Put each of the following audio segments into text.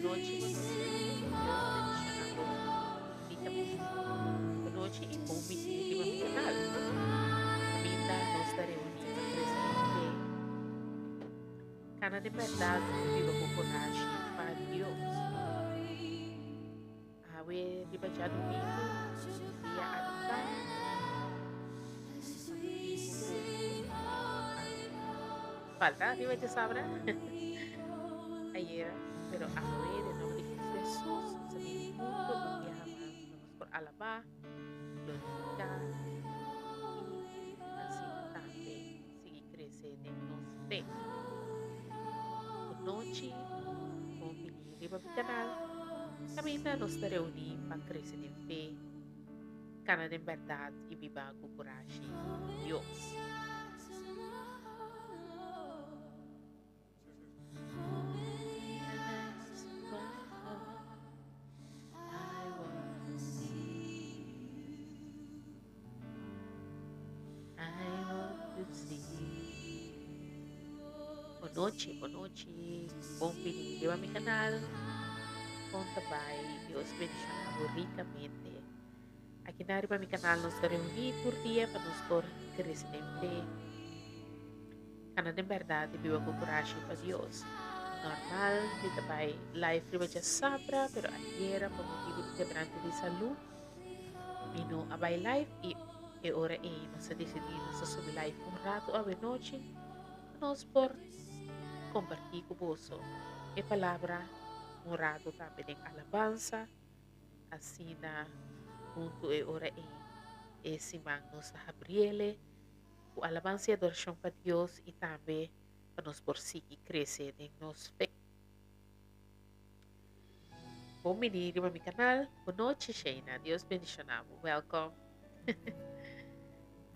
Bonochi, bonochi. Dios bendiciona bo ricamente. Bonochi y bon bini riba mi canal. Caminda nos ta reuni pa crece den fe. Cana den berdad y biba cu corashi pa Dios. Awe riba djadumingu, dia adoptá. Falta riba djasabra ayera, pero awe den nomber di Cristo Jesus nos a bini hunto un biaha mas pa nos por alabá, glorifiká i asina tambe sigui krese den nos fe. Bon nochi, bon bini riba mi kanal kaminda nos ta reuní pa krese den fe, kana den bèrdat i biba ku kurashi Dios. Bon nochi, bon nochi, bon bini riba mi kanal. Kon ta bai? Dios bendiciona bo ricamente. Aki na riba mi kanal nos ta reuní tur dia pa nos por crece den fe. Kana den bèrdat i biba ku kurashi pa Dios. Normal mi ta bai live riba djasabra, pero ayera pa motibu di kebrante di salú mi no a bai live i e ora ei nos a disidí nos a subi live un ratu awenochi pa nos por kompartí ku boso e palabra un ratu tambe den alabansa. Asina huntu e ora ei e siman nos a habriele. Ku alabansa i adorashon pa Dios i tambe pa nos por sigui krese den nos fe. Bon bini riba mi kanal. Bon nochi Sheina. Dios bendishona bo. Welkom.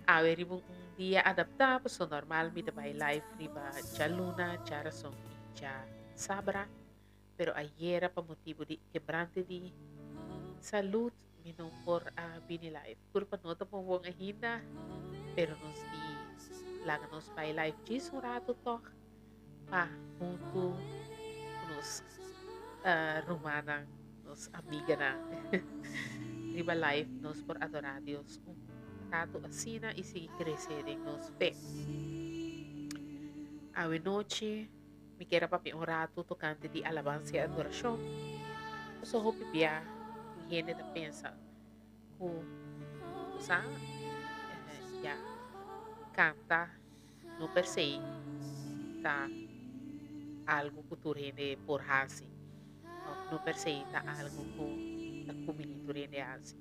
Awe riba un dia adaptá paso normal mi ta bai live riba djaluna, djarason i djasabra. Pero ayera pa motibu di kebrante di salud mi no por a bini live. Kurpa no ta bon bon ainda, pero nos di laga nos bai live djis un ratu tog pa huntu ku nos rumannan, nos amiganan riba live nos por adorá Dios un ratu asina i sigui krese den nos fe. Awe nochi. Mi kier a papia un ratu tokante di alabansa i adorashon. Pasobra hopi bia hende ta pensa ku sa ya kanta no per se ta algu ku tur hende por hasi òf no per se ta algu ku ta kumini tur hende hasi.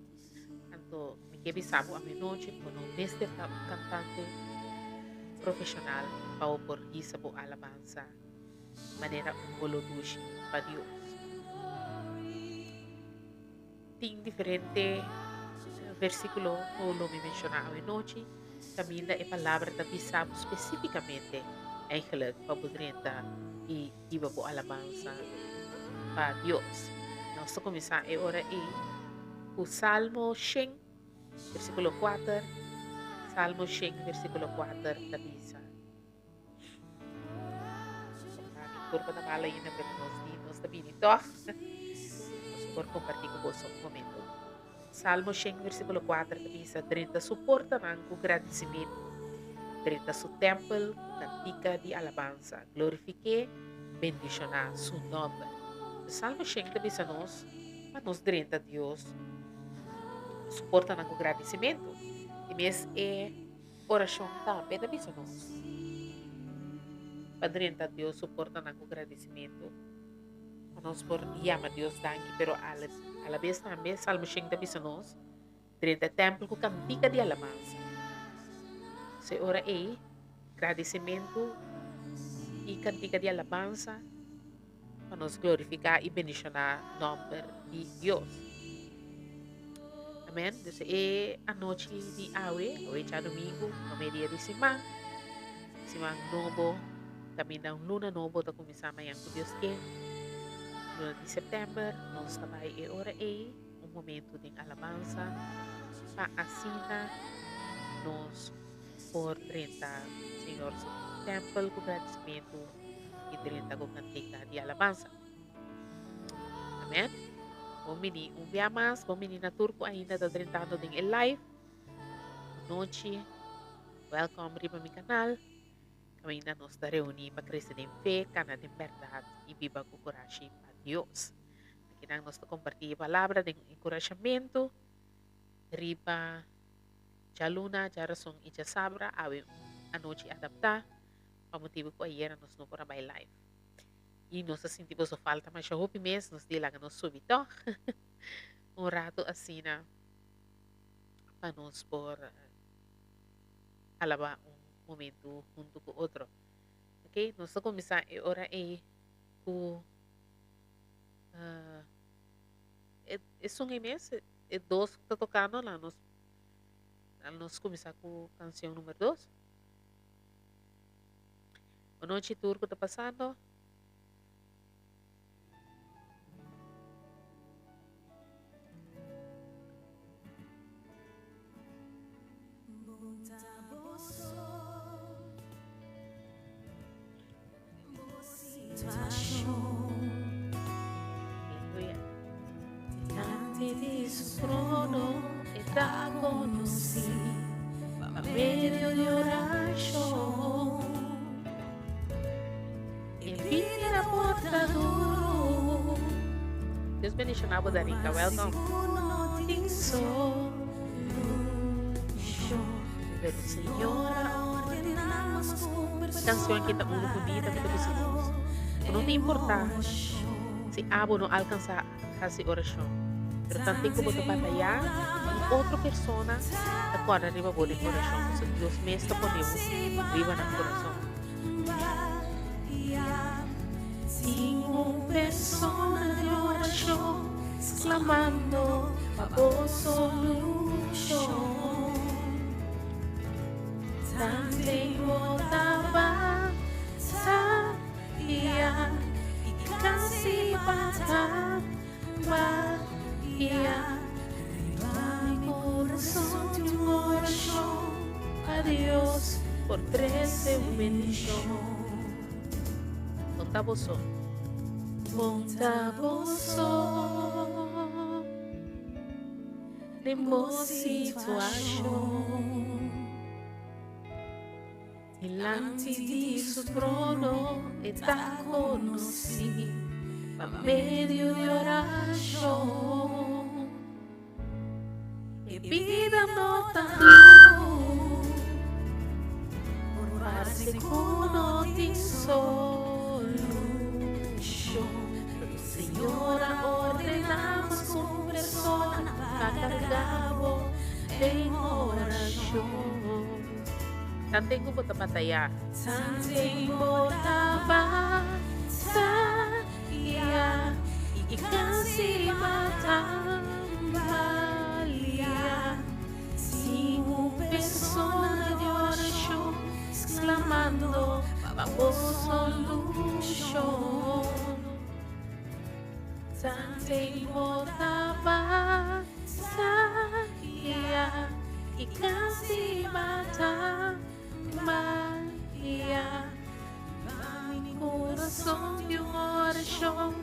Anto mi ke bisa bo amenochi ku no mester ta un kantante profeshonal pa bo por hisa bo alabansa manera un bolo dushi pa Dios. Tin diferente versíkulo ku lo mi menshoná awenochi kaminda e palabra ta bisa bo spesífikamente eigenlijk pa bo drenta i hiba bo alabansa pa Dios. Nos ta kuminsá e ora ei ku Salmo shen, versíkulo kuater. Salmo shen, versíkulo kuater ta bisa. Mi kurpa ta mal ainda, pero nos di nos ta bini tòg. Nos por kompartí ku boso un momento. Salmo shen, versíkulo kuater ta bisa, Drenta su portanan ku gradisimentu, drenta su tèmpel ku kantika di alabansa, glorifik'é, bendishoná su nòmber. Salmo shen ta bisa nos pa nos drenta Dios su portanan ku gradisimentu. I mes e orashon tambe ta bisa nos pa drenta Dios su portanan ku gradisimentu. Pa nos por yama Dios danki, pero alabes tambe Salmo shen ta bisa nos drenta e tèmpel ku kantika di alabansa. So e ora ei, gradisimentu i kantika di alabansa pa nos glorifiká i bendishoná nòmber di Dios. Amen. Dus e anochi di awe, awe djadumingu, promé dia di siman, siman nobo, Kaminda un luna nobo ta kuminsá mañan ku Dios ke, luna di sèptèmber, nos ta bai e ora ei un momentu den alabansa pa asina nos por drenta Señor su tèmpel ku gradisimentu i drenta ku kantika di alabansa. Amen. Bon bini un bia mas, bon bini na tur ku ainda ta drentando den e live. Nochi, welcome riba mi kanal. Kaminda nos ta reuní pa krese den fe, kana den bèrdat i biba ku kurashi pa Dios. Akinan nos ta kompartí e palabra den enkurashamentu riba djaluna, djarason i djasabra, awe un anochi adaptá pa motibu ku ayera nos no por a bai live. I nos a sinti boso falta masha hopi mes, nos di laga nos subi tòg un ratu asina pa nos por alabá un momentu huntu ku otro. Ok, nos ta kuminsá e ora ei ku esun ei mes, e dos ku ta tokando, laga nos laga nos kuminsá ku kanshon number dos. Bonochi tur ku ta pasando. Dios bendiciona bo Danica, welcome. Pero Señor Canción aki ta uno bunita cu ta bisa nos cu no ta importa si abo no alcansa haci oracion, pero tanten cu bo ta bataya un otro persona ta corda riba bo den oracion pasobra Dios mes ta pone bo riba nan corazon. Tin un persona den oracion clamando pa bo solucion. Tanten bo ta bataya y casi batambaya. Riba mi corazon tin un oracion pa Dios por trece un bendicion. Monta boso. Monta boso den bo situashon. Dilanti di su trono e ta konosí pa medio di orashon. E bida no ta duru, por parse ku no tin solushon. Pero Señor a ordená mas ku un persona pa kargá bo den orashon. Tanten ku bo ta batayá. Tanten bo ta batayá. I kasi batambalia Sin un persona di orashon Sklamando pa bo solushon Tanten bo ta bataya I kasi batambalia Mi corazón di un oracion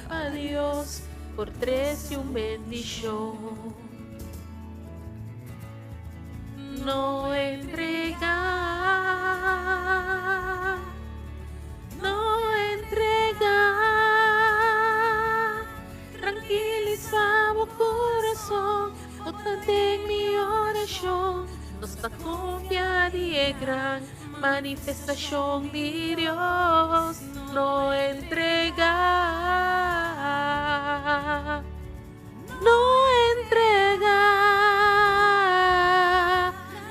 pa Dios por trece un bendicion. No entrega, no entrega. Tranquiliza bo corazón, bo ta den mi oracion. Nos ta confia di e gran Manifestashon di Dios, no entregá, no entregá.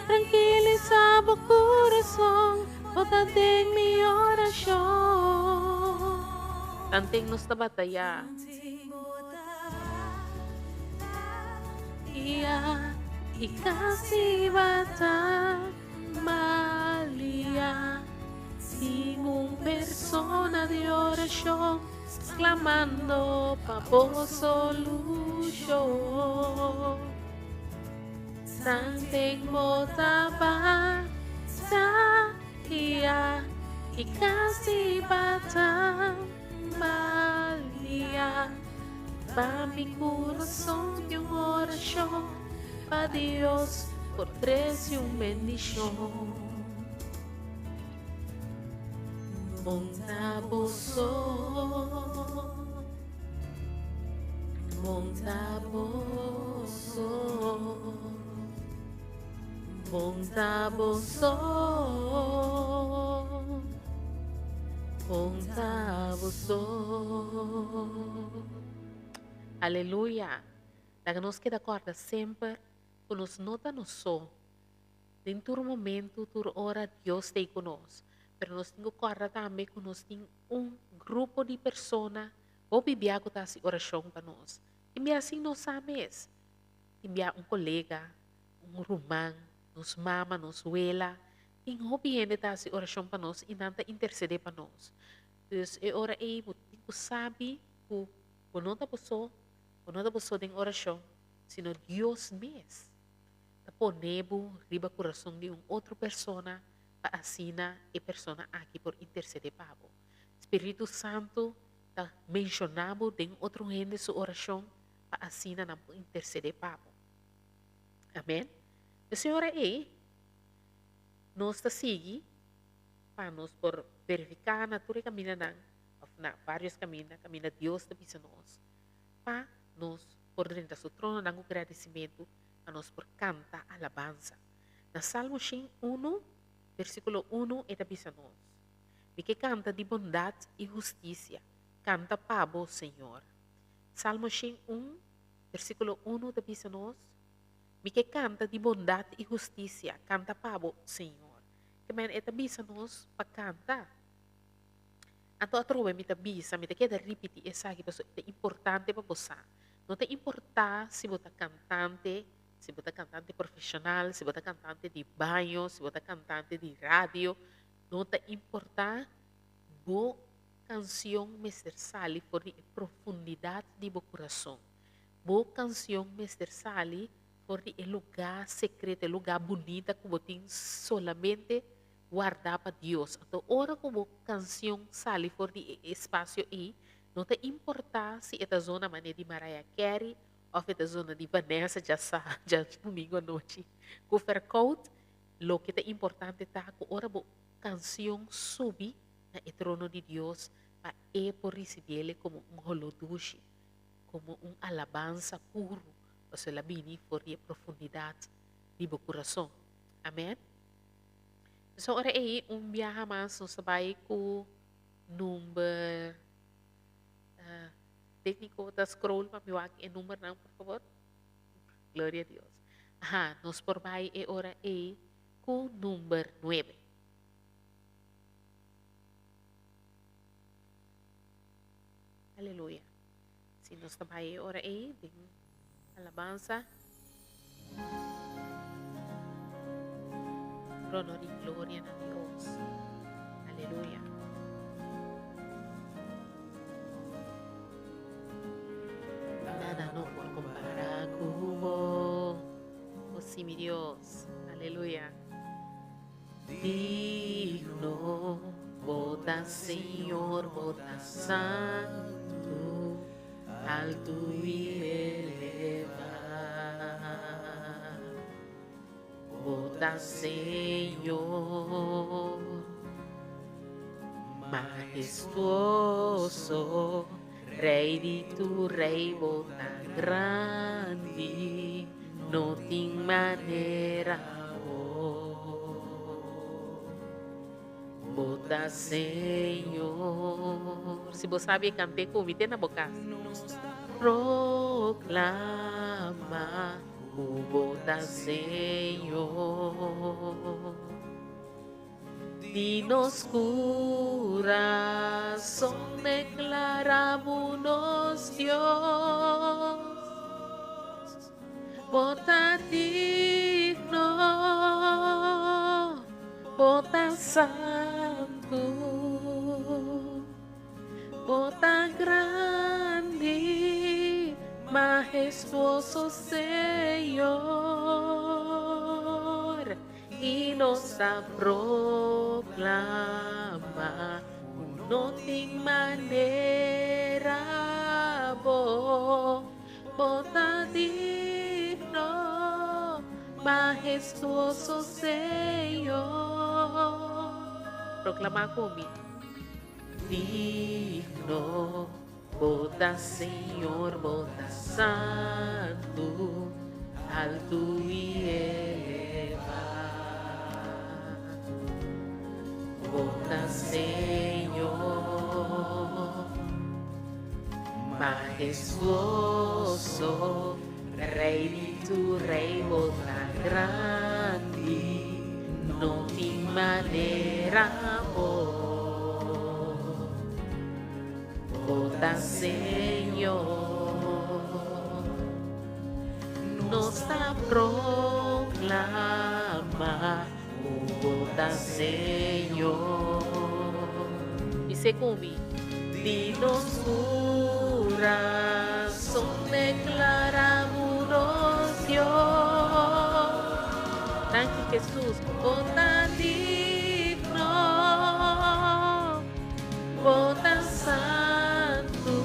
Trankilisá bo kurason, bo ta den mi orashon. Tanten nos ta batayá. I kasi bata. Malia, sin un persona di orashon sklamando pa bo solushon. Tanten bo ta bataya i kasi ba ta malia. Pa mi kurason tin un orashon, pa Dios por trese un bendishon. Bon ta boso, bon ta boso, bon ta boso, bon ta boso. Aleluya! Laga nos keda kòrda semper ku nos no ta nos so. Den tur momentu, tur ora, Dios ta ei ku nos. Pero nos tin ku kòrda tambe ku nos tin un grupo di persona hopi bia ku ta hasi orashon pa nos. Tin bia sin nos sa mes. Tin bia un kolega, un ruman, nos mama, nos wela. Tin hopi hende ta hasi orashon pa nos i nan ta intersedé pa nos. Dus e ora ei bo tin ku sabi ku bo no ta bo so, bo no ta bo so den orashon, sino Dios mes. Ta pone bo riba kurason di un otro persona pa asina e persona aki por intersedé pa bo. Spiritu Santu ta menshoná bo den otro hende su orashon pa asina nan por intersedé pa bo. Amèn. P'esei ora ei nos ta sigui pa nos por verifiká na tur e kamindanan òf na vários kaminda, kaminda Dios ta bisa nos pa nos por drenta su trononan ku gradisimentu pa nos por kanta alabansa. Na Salmo 101, versíkulo 1, e ta bisa nos, Mi ke kanta di bondat i hustisia, kanta pa bo, Señor. Salmo 101, versíkulo 1 ta bisa nos, Mi ke kanta di bondat i hustisia, kanta pa bo, Señor. Ke men e ta bisa nos pa kanta. Anto atrobe mi ta bisa, mi ta keda ripití esaki pasobra e ta importante pa bo sa. No ta importá si bo ta kantante, si bo ta kantante profeshonal, si bo ta kantante di baño, si bo ta kantante di radio, no ta importá, bo kansion mester sali for di e profundidat di bo kurason. Bo kansion mester sali for di e lugá sekreto, e lugá bunita ku bo tin solamente wardá pa Dios. Anto ora ku bo kansion sali for di e espasio ei, No ta importá si e ta zona manera di Mariah Carey òf e ta zona di Vanessa djasa djadumingu anochi ku fèrkout, loke ta importante ta ku ora bo kansion subi na e trono di Dios pa e por risibiel komo un holó dushi, komo un alabansa puru, pasobra el a bini for di e profundidat di bo kurason. Amèn. Pasobra ora ei un biaha mas nos ta bai ku Number Técnico ta scroll pa mi wak e numbernan por favor. Gloria a Dios. Aha, nos por bai e ora ei ku number nuebe. Aleluya. Si nos ta bai e ora ei den alabansa. Honor y gloria na Dios. Aleluya. Nada no por comparar cu bo. Oh sí, mi Dios. Aleluya. Digno, bo ta Señor, bo ta santu, altu i elevá. Bo ta Señor, mahestuoso, Rei di tur rei, bo ta grandi, no tin manera bo. Bo ta Señor. Si bo sabi e kant'é ku mi te na bo kas. Proklama ku bo ta Señor. Di nos kurason deklará bo nos Dios. Bo ta digno, bo ta santu, bo ta grandi, mahestuoso Señor. I nos ta proklama ku no tin manera bo. Bo ta digno, mahestuoso Señor. Proklamá ku mi. Digno, Bo ta Señor, Bo ta santu, altu i elevá. Bo ta Señor, mahestuoso, Rei di tur rei, Bo ta grandi, no tin manera Bo. Bo ta Señor, nos ta proclama cu Bo ta Señor. Bis'é cu mi. Di nos curason declara bo nos Dios. Danki Jesus, bo ta digno. Bo ta santu,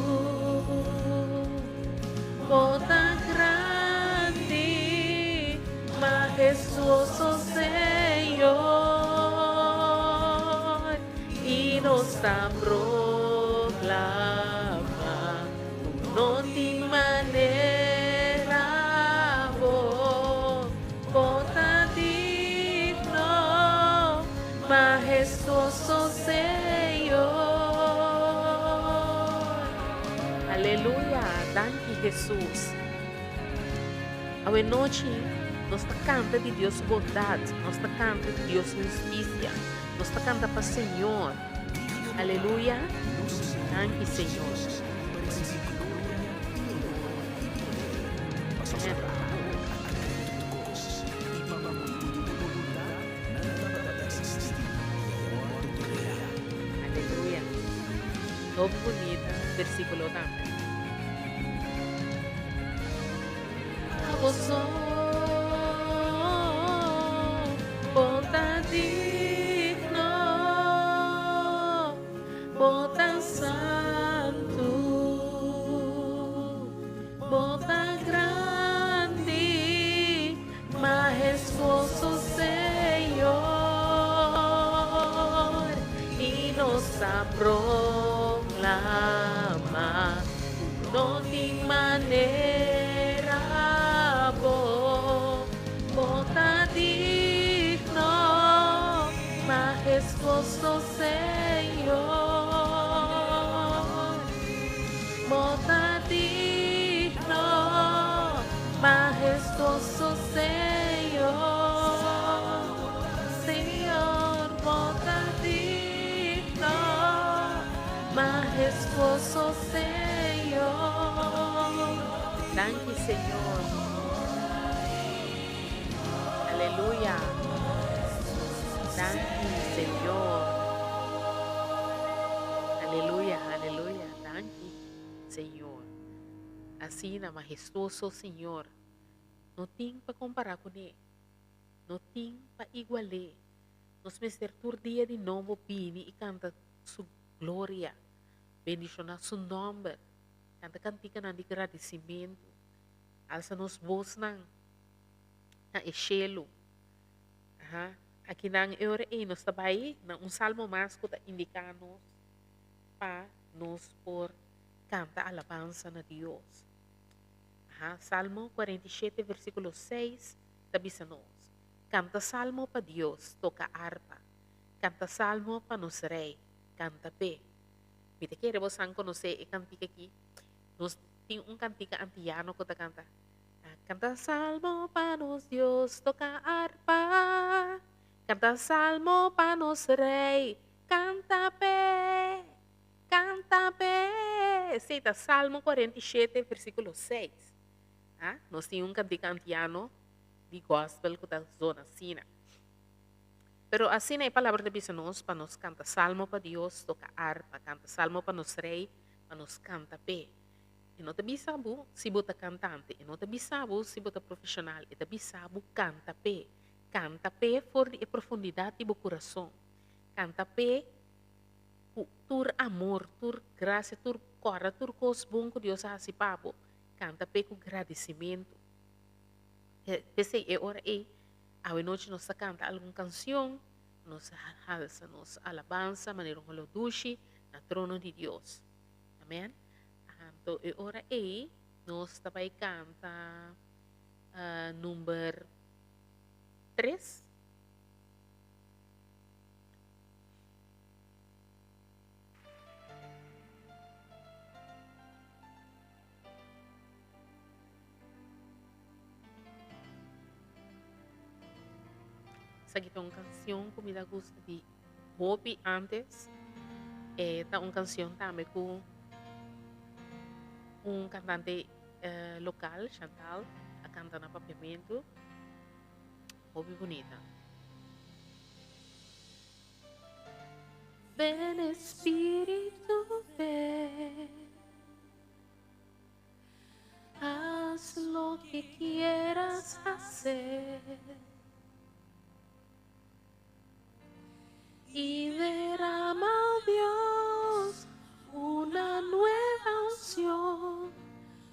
Bo ta grandi, mahestuoso Señor, i nos ta proklama ku no tin manera bo. Bo ta digno, Mahestuoso Señor. Aleluya, danki Hesus. Awe nochi nos ta canta di Dios su bondad, nos ta canta di Dios su husticia, nos ta canta pa Señor. Aleluya, danki Señor. Aleluya. Hopi bunita versiculo tambe. Abo so bo ta digno, bo ta santu, bo ta grandi. Mahestuoso Señor, i nos ta proclama cu no tin manera bo, bo ta digno, Mahestuoso Señor, bo ta digno, Mahestuoso. Señor, Señor, bo ta digno, mahestuoso Señor. Danki Señor. Aleluya. Danki Señor. Aleluya, aleluya. Danki Señor. Asina mahestuoso Señor. No tin pa kompará kuné. No tin pa igual'é. Nos mester tur dia di nobo bini i kanta su gloria, bendishoná su nòmber, kanta kantikanan di gradisimentu, alsa nos bosnan na e shelu. Aha, akinan e ora ei nos ta bai na un salmo mas ku ta indiká nos pa nos por kanta alabansa na Dios. Aha, Salmo 47 versíkulo 6 ta bisa nos, Kanta salmo pa Dios, toka arpa. Kanta salmo pa nos Rei, kanta p'e. Mi ta kere bo san konosé e kantika aki. Nos tin un kantika antiano ku ta kanta, Kanta salmo pa nos Dios, toka arpa. Kanta salmo pa nos Rei, kanta p'e. Canta p'e! Esei ta Salmo 47, versículo 6. Ah, nos tin un cantica antiano di gospel cu ta zona asina. Pero asina e palabra ta bisa nos pa nos canta salmo pa Dios, toca arpa, canta salmo pa nos Rey, pa nos canta p'e. E no ta bisa bo si bo ta cantante, e no ta bisa bo si bo ta profesional, e ta bisa bo canta p'e. Canta p'e for di e profundidad di bo curason. Canta p'e. Ku tur amor, tur grasia, tur. Kòrda tur kos bon ku Dios a hasi pa bo. Kanta p'e ku gradisimentu. P'esei e ora ei, awe nochi nos ta kanta algun kansion, nos a halsa nos alabansa manera un holó dushi na trono di Dios. Amen. Anto e ora ei nos ta bai kanta number tres. Esaki ta un canción cu mi ta gusta di hopi antes. E ta un canción tambe cu un cantante local, Chantal, a canta na Papiamento. Hopi bunita. Ven Espíritu, ven. Haz lo que quieras hacer. Y derrama, Dios, una nueva unción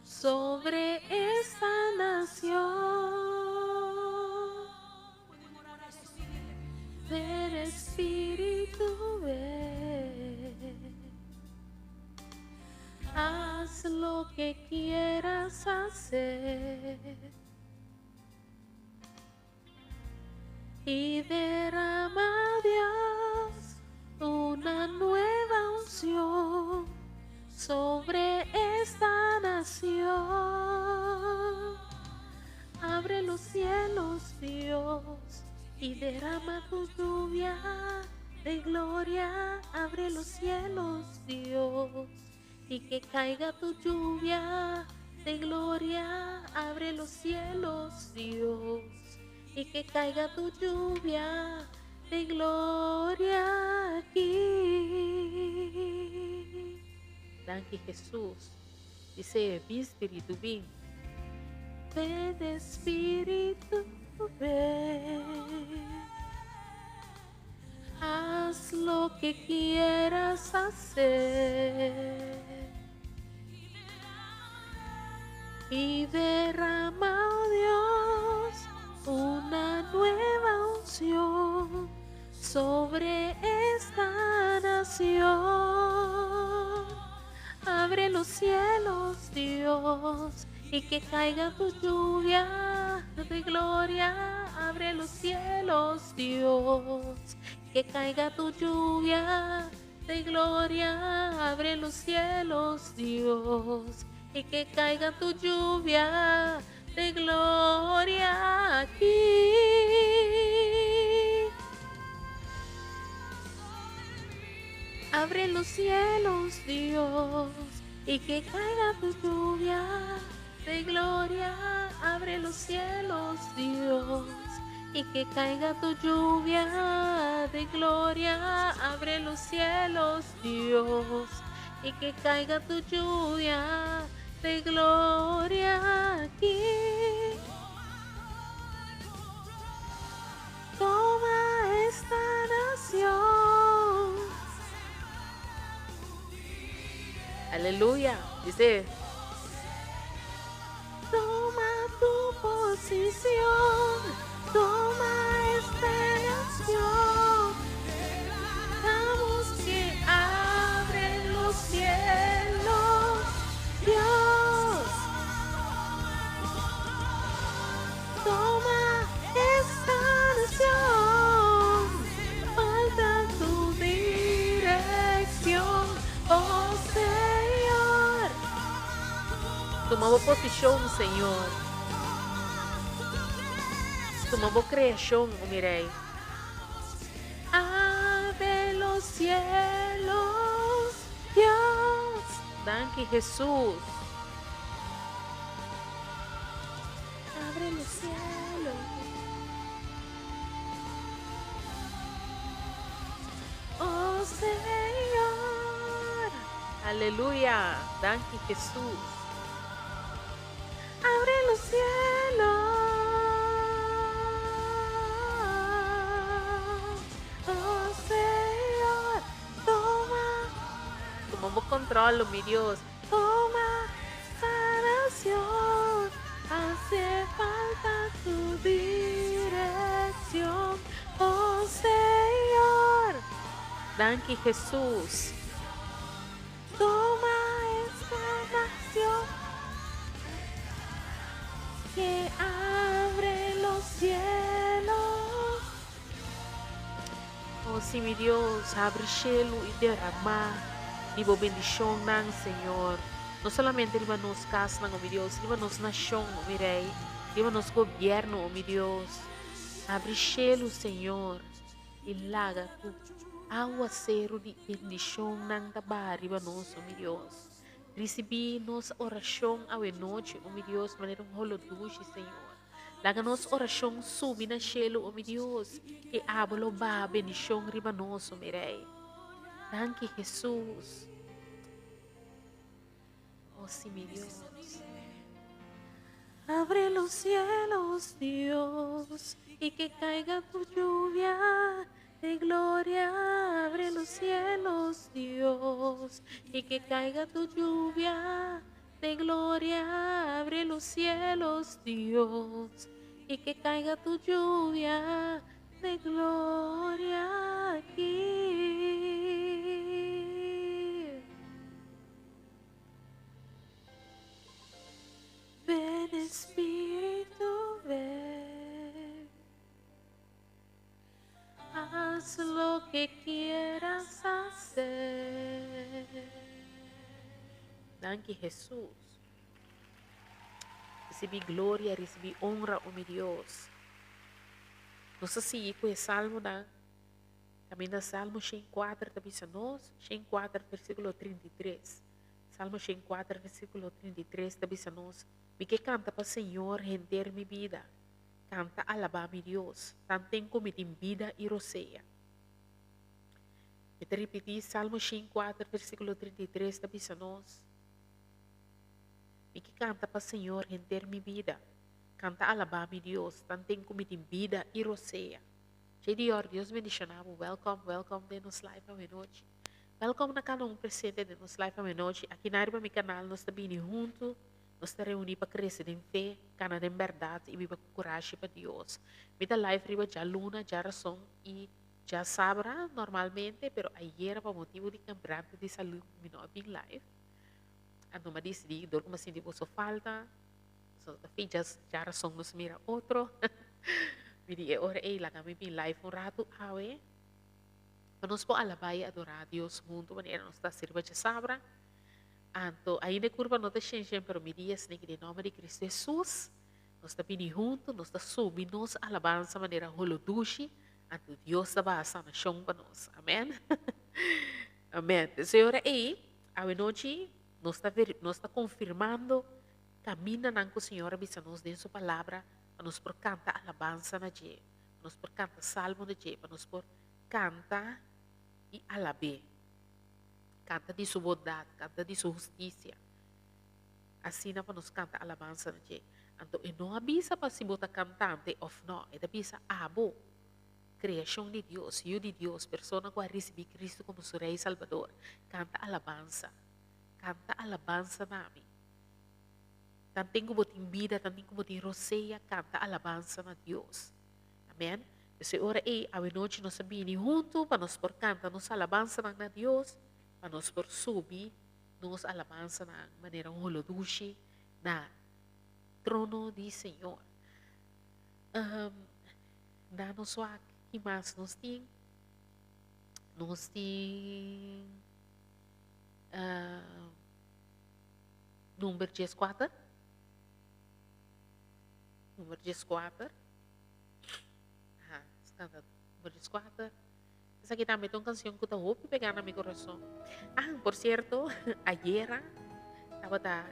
sobre esta nación. Ven Espíritu, ven. Haz lo que quieras hacer. Y derrama, Dios, una nueva unción sobre esta nación. Abre los cielos, Dios, y derrama tu lluvia de gloria. Abre los cielos, Dios, y que caiga tu lluvia de gloria. Abre los cielos, Dios, y que caiga tu lluvia de gloria aquí. Danki Jesus. Dice, bin Spiritu, bin. Ven Espíritu, ven. Haz lo que quieras hacer. Y derrama, oh Dios, una nueva unción sobre esta nación. Abre los cielos, Dios, y que caiga tu lluvia de gloria. Abre los cielos, Dios, que caiga tu lluvia de gloria. Abre los cielos, Dios, y que caiga tu lluvia de gloria aquí. Abre los cielos, Dios, y que caiga tu lluvia de gloria. Abre los cielos, Dios, y que caiga tu lluvia de gloria. Abre los cielos, Dios, y que caiga tu lluvia de gloria aquí. Toma esta nación. Aleluya. Dice, toma tu posición, toma esta nación. Dejamos que abren los cielos, Dios. Toma esta nación, falta tu dirección, oh Señor. Tuma bo posishon, Señor. Tuma bo kreashon, o mi Rei. Abre los cielos, Dios. Danki, Hesus. Abre los cielos. Oh Señor. Aleluya. Danki, Hesus. Abre los cielos. Oh Señor. Toma. Tuma bo control. control, mi Dios. Toma esta nación, hace falta tu dirección, oh Señor. Danki Jesús. Toma esta nación que abre los cielos. Oh, sí, mi Dios, abre cielo y derrama di bo bendishonnan, Señor. No solamente riba nos kasnan, oh mi Dios, riba nos nashon, oh mi Rei, riba nos gobièrnu, oh mi Dios. Abri shelu, Señor, i laga ku awaseru di bendishonnan ta baha riba nos, oh mi Dios. Risibí nos orashon awe nochi, oh mi Dios, manera un holo dushi, Señor. Laga nos orashon subi na shelu, o mi Dios, i abo lo baha bendishon riba nos, o mi Rei. Danki, Hesus. Oh, sí, mi Dios. Abre los cielos, Dios, y que caiga tu lluvia de gloria. Abre los cielos, Dios, y que caiga tu lluvia de gloria. Abre los cielos, Dios, y que caiga tu lluvia de gloria aquí. Ven Espíritu, ven. Haz lo que quieras hacer. Danki Hesus. Risibí gloria, risibí honra, o mi Dios. Nos ta sigui ku e salmonan. Kaminda Salmo 104 ta bisa nos, 104 versíkulo 33. Salmo 104 versíkulo 33 ta bisa nos, Mi ke kanta pa Señor henter mi bida, kanta alabá mi Dios, tanten ku mi tin bida i rosea. Mi ta ripití, Salmo 104 versíkulo 33 ta bisa nos, Mi ke kanta pa Señor henter mi bida, kanta alabá mi Dios, tanten ku mi tin bida i rosea. JDR, Dios bendishoná bo. Welcome, welcome den nos live awenochi. Welkom na kada un presente den nos live awenochi. Aki na riba mi kanal nos ta bini huntu, nos ta reuní pa krese den fe, kana den bèrdat i biba ku kurashi pa Dios. Mi ta live riba djaluna, djarason i djasabra normalmente, pero ayera pa motibu di kembrante di salú mi no a bin live. Anto mi a disidí dor ku mi a sinti boso falta, so ta fi djarason nos mira otro. Mi di e ora ei laga mi bin live un ratu awe. Pa nos por alabá i adorá Dios huntu manera nos ta hasi riba djasabra. Anto, ainda e kurpa no ta shen shen, pero mi dia esaki den nòmber di Kristu Hesus, nos ta bini huntu, nos ta subi nos alabansa manera holodushi, anto Dios ta baha sanashon pa nos. Amèn. Amèn. Entonces e ora ei, awenochi, nos ta nos ta konfirmando kamindanan ku Señor a bisa nos den Su Palabra pa nos por kanta alabansa na dje, pa nos por kanta salmo na dje, pa nos por Kanta i alab'é. Kanta di su bondat, kanta di su hustisia. Asina pa nos kanta alabansa na dje. Anto e no a bisa pa si bo ta kantante òf nò, e ta bisa abo, kreashon di Dios, yu di Dios, persona ku a risibí Kristu komo su Rei i Salbador, kanta alabansa. Kanta alabansa na mi. Tanten ku bo tin bida, tanten ku bo tin rosea, kanta alabansa na Dios. Amen. P'esei ora ei, awenochi nos a bini huntu pa nos por kanta nos alabansanan na Dios, pa nos por subi nos alabansanan manera un holodushi na trono di Señor. Um, na nos wak, ki mas nos tin? Nos tin uh, number 14. Number 14. Aha, canta number 14. Esaki tambe ta un canción cu ta hopi pega na mi corazón. Ah, por cierto, ayera tabata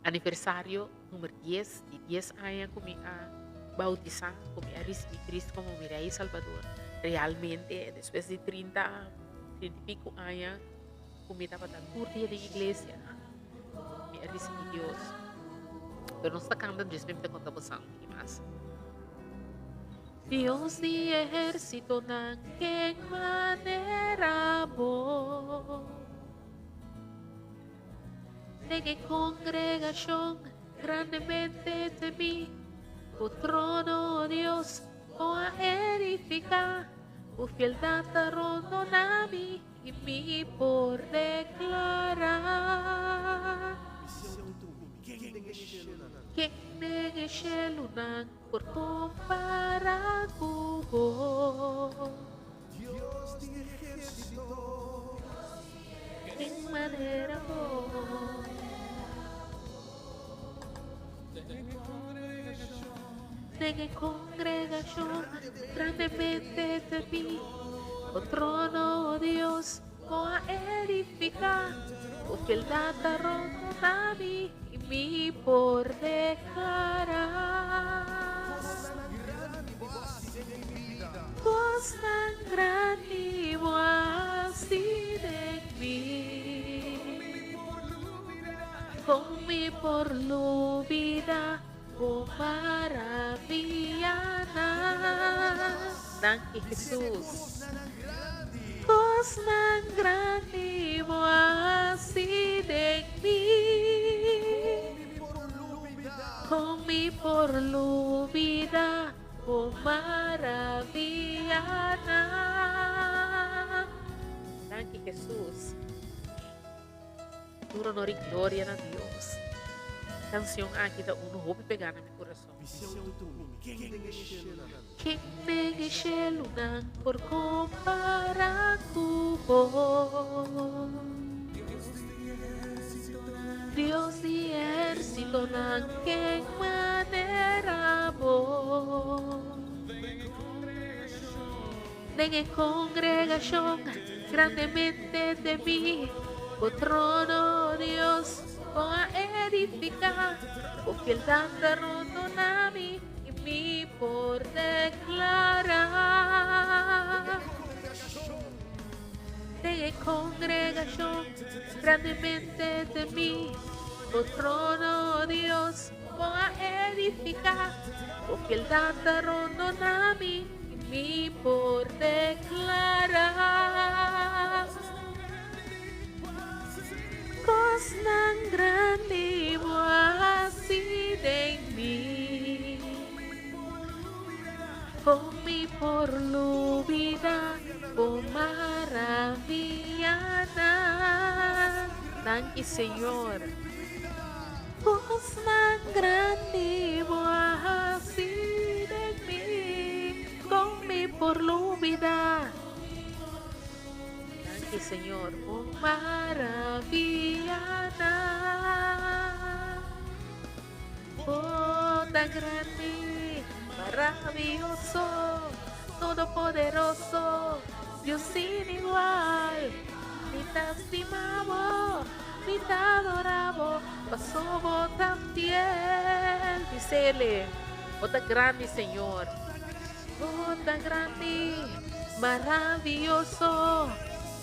aniversario number 10 di 10 aña cu mi a bautisa, cu mi a ricibi Cristo como mi Rey y Salvador. Realmente, despues di 30, 30 y pico aña cu mi tabata tur dia den iglesia, mi a ricibi Dios. Pero nos ta canta djes mi ta conta bosan un mas. Dios di ehérsitonan, ken manera bo? Den e kongregashon grandemente temí, Bo trono, o Dios, bo a edifiká, Bo fieldat ta rondoná mi i mi por deklará. Ken den e shelunan por kompará ku bo? Den manera bo. Den e kongregashon grandemente temí, Bo trono, o Dios, bo a edifiká, Bo fieldat ta rondoná mi i mi por deklará. Kosnan grandi bo a hasi den mi. Kon mi por lubida bo maravianan? Danki Hesus. Kosnan grandi bo a hasi den mi. Kon mi por lubida bo maravianan? Danki Hesus. Tur honor i gloria na Dios. Canción aki ta unu hopi pegá na mi kurason. Ken den e shelunan por kompará ku bo? Dios di ehérsitonan, ken manera bo? Den e kongregashon grandemente temí, bo trono, Dios, bo a edifiká, bo fieldat ta rondoná mi i mi por deklará. Den e kongregashon grandemente temí, bo trono, Dios, bo a edifiká, bo fieldat ta rondoná mi i mi por deklará. Kosnan grandi bo a hasi den mi. Kon mi por lubida bo maravianan? Danki Señor. Kosnan grandi bo a hasi den mi. Kon mi por lubida? Danki Señor, bo maravianan. Bo ta grandi, maravioso, todopoderoso, Dios sin igual. Mi ta stima bo, mi ta adora bo, paso bo ta fiel. Bisele, bo ta grandi, Señor. Bo ta grandi, maravioso,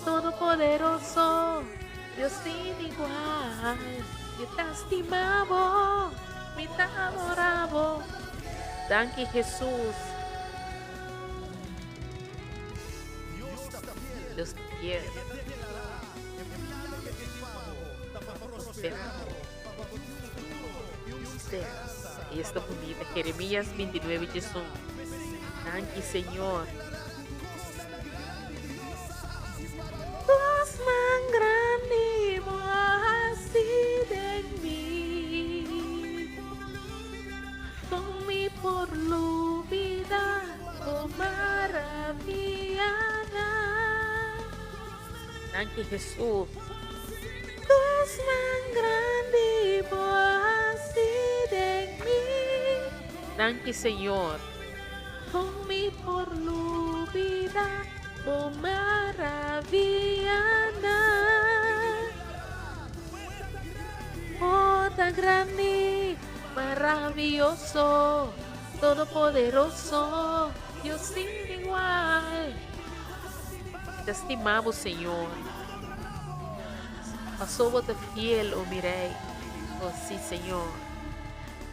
todopoderoso, Dios sin igual. Mi ta stima bo, mi ta adora bo. Danki Hesus. Dios ta fiel. Y esta bonita, Jeremías 29, 11. Danki Señor. Kosnan grandi bo a hasi den mi. Kon mi por lubida bo maravianan? Danki Hesus. Kosnan grandi bo a hasi den mi. Danki Señor. Kon mi por lubida bo maravianan? Bo ta grandi, maravioso, todopoderoso, Dios sin igual. Mi ta stima bo, Señor. Paso bo ta fiel, o mi Rey. O sí, Señor.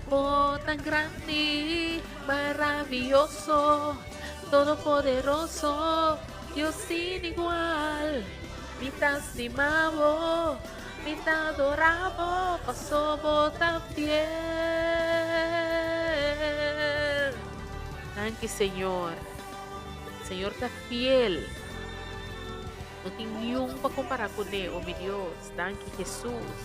Bo ta grandi, maravioso, todopoderoso, Dios sin igual. Mi ta stima bo, Mi ta adorá bo, paso bo ta fiel. Danki Señor. Señor ta fiel. No tin niun pa kompará kuné, o mi Dios. Danki Hesus.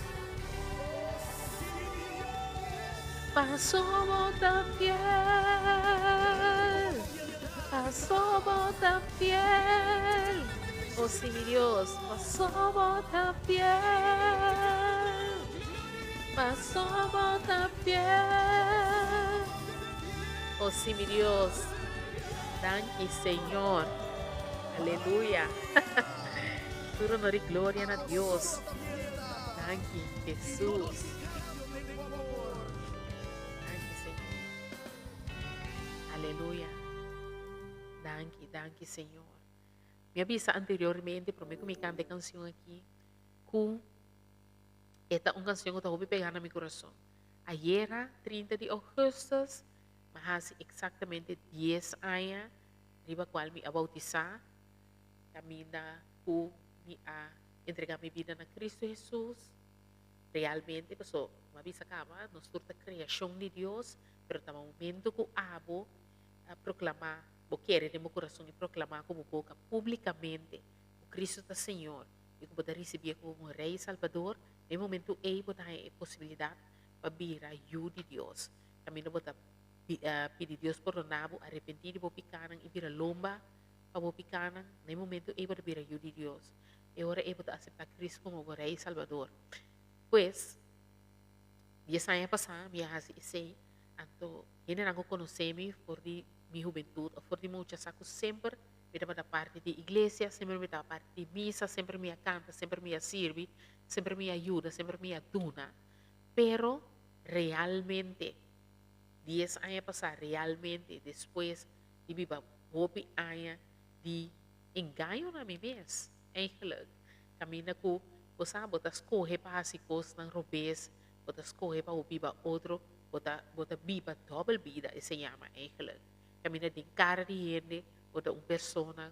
Paso bo ta fiel. Paso bo ta fiel. O si mi Dios, paso bo ta fiel. Paso bo ta fiel. O si mi Dios. Danki Señor. Aleluya. Tur honor y gloria na Dios. Danki Jesus. Danki Señor. Aleluya. Danki, danki Señor. Mi a bisa anteriormente, promé ku mi kanta e kanshon aki, ku e ta un kanshon ku ta hopi pegá na mi kurason. Ayera, 30 di ougùstùs, mi a hasi eksaktamente dies aña riba kual mi a boutisá, kaminda ku mi a entregá mi bida na Kristu Hesus. Realmente, paso, mi a bisa kaba, nos tur ta kreashon di Dios, pero ta momento ku abo a proklamá, bo kere den bo kurason i proklamá ku bo boka públikamente ku Kristu ta Señor i ku bo ta risibié komo Rei i Salbador, den e momentu ei bo ta haña e posibilidat pa bira yu di Dios. Kaminda bo ta pidi Dios pordoná bo, arepentí di bo pikánan i bira lomba pa bo pikánan, na e momentu ei bo ta bira yu di Dios. E ora ei bo ta aseptá Kristu komo bo Rei i Salbador. Pues, dies aña pasá mi a hasi esei, anto hendenan ku konosé mi for di mi hubentut òf for di mucha sa ku semper mi tabata parti di iglesia, semper mi tabata parti di misa, semper mi a kanta, semper mi a sirbi, semper mi a yuda, semper mi a duna. Pero realmente, dies aña pasá realmente despues di biba hopi aña di engaño na mi mes, eigenlijk, kaminda ku bo sa bo ta skohe pa hasi kosnan robes, bo ta skohe pa bo biba otro, bo ta bo ta biba dòbel bida esei yama eigenlijk. Kaminda den kara di hende bo ta un persona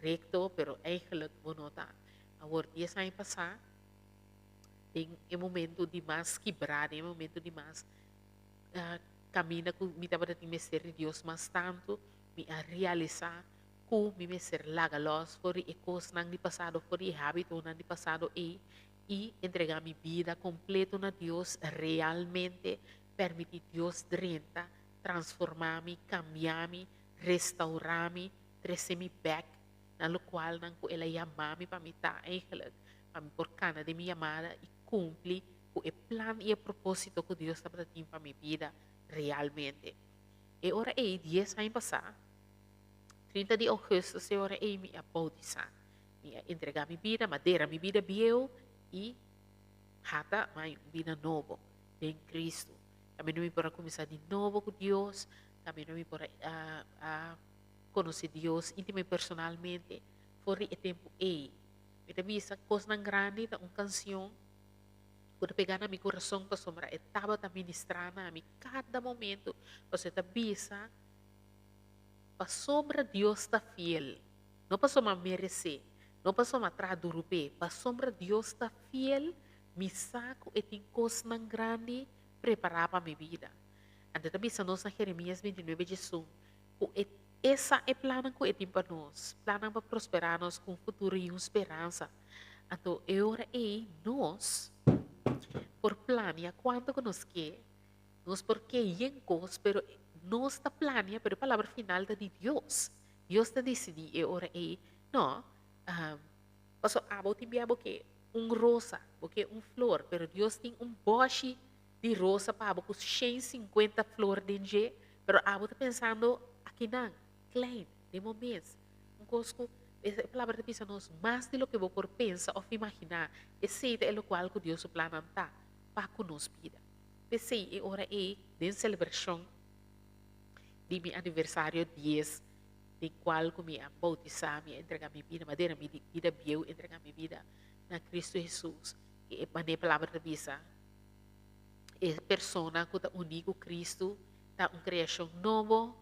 rekto, pero eigenlijk bo no ta. Awor dies aña pasá den e momento di mas kibrá, den e momento di mas kaminda ku mi tabata tin mester di Dios mas tantu, mi a realisá ku mi mester laga lòs for di e kosnan di pasado, for di e hábitonan di pasado ei i entregá mi bida kompleto na Dios, realmente permití Dios drenta, transformá mi, kambiá mi, restaurá mi, trese mi bèk na lokualnan ku El a yamá mi pa mi ta eigenlijk, pa mi por kana den mi yamada i kumpli ku e plan i e propósito ku Dios tabata tin pa mi bida realmente. E ora ei, dies aña pasá, 30 di ougùstùs, e ora ei mi a boutisá. Mi a entregá mi bida, mi a dera mi bida bieu i hata mai un bida nobo den Kristu. Kaminda mi por a kuminsá di nobo ku Dios, kaminda mi por a a konosé Dios íntimo i personalmente for di e tempu ei. Mi ta bisa kosnan grandi ta un kansion ku ta pegá na mi kurason pasobra e tabata ministrá na mi kada momentu, pasobra e ta bisa pasobra Dios ta fiel, no pasobra mi meresé, no pasobra mi a traha duru p'e, pasobra Dios ta fiel, mi sa ku e tin kosnan grandi prepará pa mi bida. Anto e ta bisa nos na Jeremias 29 diesun ku e e sa e plannan ku e tin pa nos, plannan pa prosperá nos ku un futuro i un speransa. Anto e ora ei nos por plania kuantu ku nos ke, nos por ke yen kos, pero nos ta plania, pero e palabra final ta di Dios. Dios ta disidí e ora ei, no, pasobra abo tin bia bo ke un rosa, bo ke un flor, pero Dios tin un bòshi di rosa pa abo ku shen sinkuenta flor den dje, pero abo ta pensando akinan, klein, den bo mes. Un kos ku e palabra ta bisa nos, mas di loke bo por pensa òf imaginá, esei ta e lokual ku Dios su plannan ta pa ku nos bida. P'esei e ora ei, den selebrashon di mi aniversario dies, den kual ku mi a boutisá, mi a entregá mi bida, mi a dera mi bida bieu, entregá mi bida na Kristu Hesus, e manera e palabra ta bisa, e persona ku ta uní ku Kristu ta un kreashon nobo,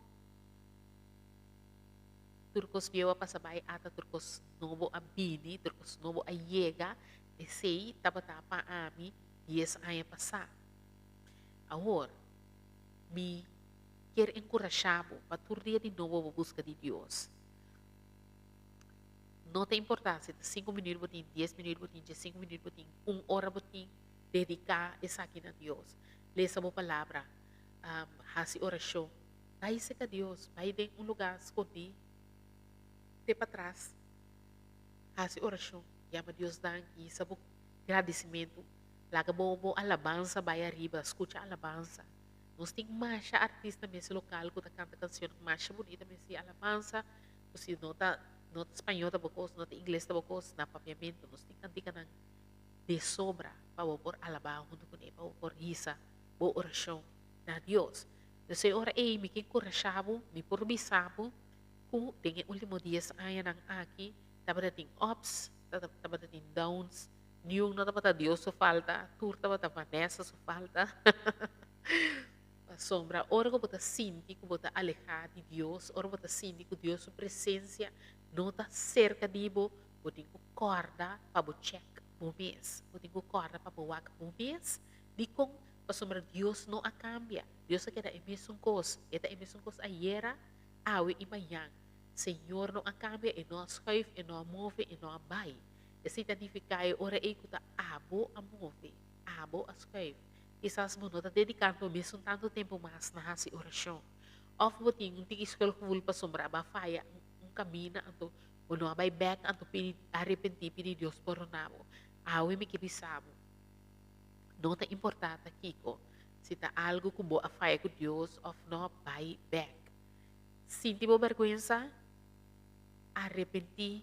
Tur kos bieu a pasa bai, ata tur kos nobo a bini, tur kos nobo a yega. Esei tabata pa ami dies aña pasá. Awor, mi kier enkurashá bo pa tur dia di nobo bo buska di Dios. No ta importá si ta sinku minüt bo tin, dies minüt bo tin, diesinku minüt bo tin, un ora bo tin, dediká esaki na Dios. Lesa bo palabra, hasi orashon, bai serka Dios, bai den un lugá skondí te patras, hasi orashon, yama Dios danki, hisa bo gradisimentu, laga bo bo alabansa bai ariba, skucha alabansa. Nos tin masha artista mes lokal ku ta kanta kanshonnan masha bunita mes di alabansa, ku si no ta no ta spañó ta bo kos, no ta ingles ta bo kos, na papiamentu nos tin kantikanan de sobra pa bo por alabá huntu kuné, pa bo por hisa bo orashon na Dios. Entonces e ora ei mi ke enkurashá bo, mi por bisa bo ku den e último dies añanan aki tabata tin ups, tabata tin downs, niun no tabata Dios su falta, tur tabata Vanessa su falta. Pasobra ora ku bo ta sinti ku bo ta alehá di Dios, ora bo ta sinti ku Dios su presensia no ta serka di bo, bo tin ku kòrda pa bo chèk bo mes. Bo tin ku kòrda pa bo wak bo mes. Dikon? Pasobra Dios no a kambia. Dios a keda e mesun kos. E ta e mesun kos ayera, awe i mañan. Señor no a kambia, e no a schuif, e no a move, e no a bai. Esei ta nifiká e ora ei ku ta abo a move, abo a schuif. Kisas bo no ta dedikando bo mesun tantu tempu mas na hasi orashon. Òf bo tin un tiki schuldgevoel pasobra bo a faya un kaminda anto bo no a bai bèk anto pidi arepentí pidi Dios pordona bo. Awe mi ke bisa bo, no ta importá ta kiko, si ta algu ku bo a faya ku Dios òf no, bai bèk. Sinti bo bèrgwensa, arepentí,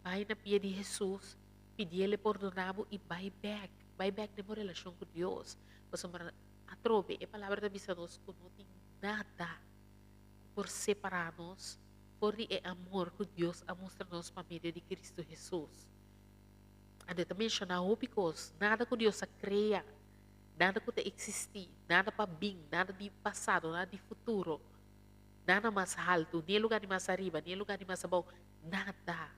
bai na pia di Hesus, pidiel e pordona bo i bai bèk. Bai bèk den bo relashon ku Dios, pasobra atrobe e Palabra ta bisa nos ku no tin nada ku por separá nos for di e amor ku Dios a mustra nos pa medio di Kristu Hesus. Anto e ta menshoná hopi kos, nada ku Dios a krea, nada ku ta eksistí, nada pa bin, nada di pasado, nada di futuro, nada mas haltu, ni e lugá di mas ariba, ni e lugá di mas abou, nada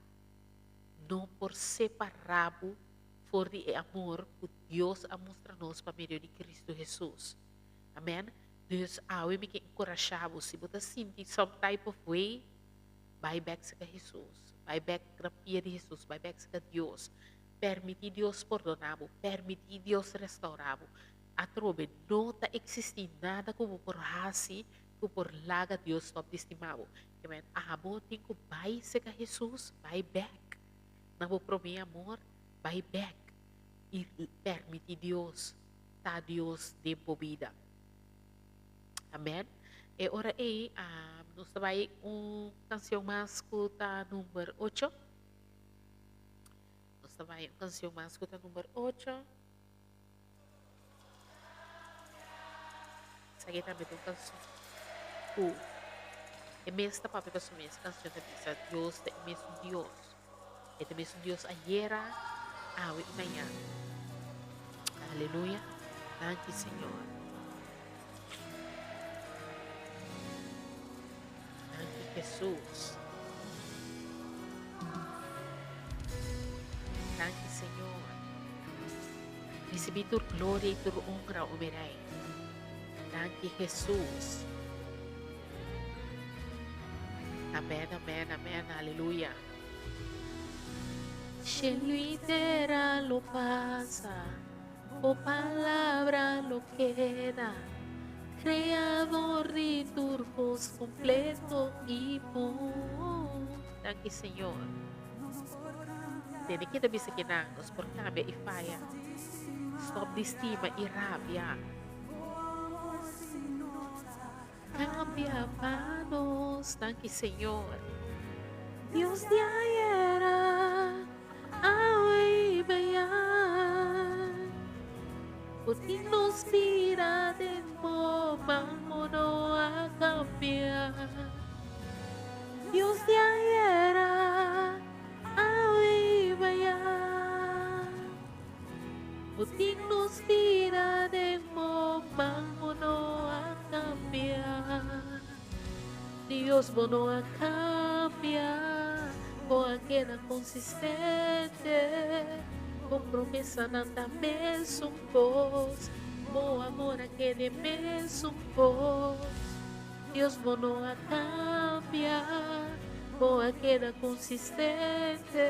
no por separá bo for di e amor ku Dios a mustra nos pa medio di Kristu Hesus. Amen. Dus awe mi ke enkurashá bo, si bo ta sinti some type of way, bai bèk serka Hesus, bai bèk na pia di Hesus, bai bèk serka Dios. Permití Dios pordoná bo, permití Dios restourá bo. Atrobe, no ta eksistí nada ku bo por hasi ku por laga Dios stòp di stima bo. Amen. Abo tin ku bai serka Hesus, bai bèk na bo promé amor, bai bèk i permití Dios ta Dios den bo bida. Amèn. E ora ei nos ta bai un kansion mas ku ta number ocho. Nos ta bai un kansion mas ku ta number ocho. Esaki tambe ta un kansion ku e mes ta papia pa su mes. Kansion ta bisa Dios ta e mesun Dios. E ta mesun Dios ayera, awe i mañana. Aleluya. Danki Señor. Danki Jesus. Danki Señor. Recibi tur gloria y tur honra, o mi Rey. Danki Jesus. Amen, amen, amen. Aleluya. Cielo y tierra lo pasa, bo palabra lo queda. Creador di tur cos completo y bon. Danki Señor. Tene keda bisa kinan nos por cambia y faya. Stop di stima y rabia. Cambia pa nos. Danki Señor. Dios di ayera, awe y mañan. Bo tin nos bida den bo man, bo no a cambia. Dios di ayera, awe y mañan. Bo tin nos bida den bo man, bo no a cambia. Dios, bo no a cambia, bo a keda consistente. Bo promesanan ta mesun kos, bo amor a kede mesun kos. Dios bo no a kambia, bo a keda konsistente.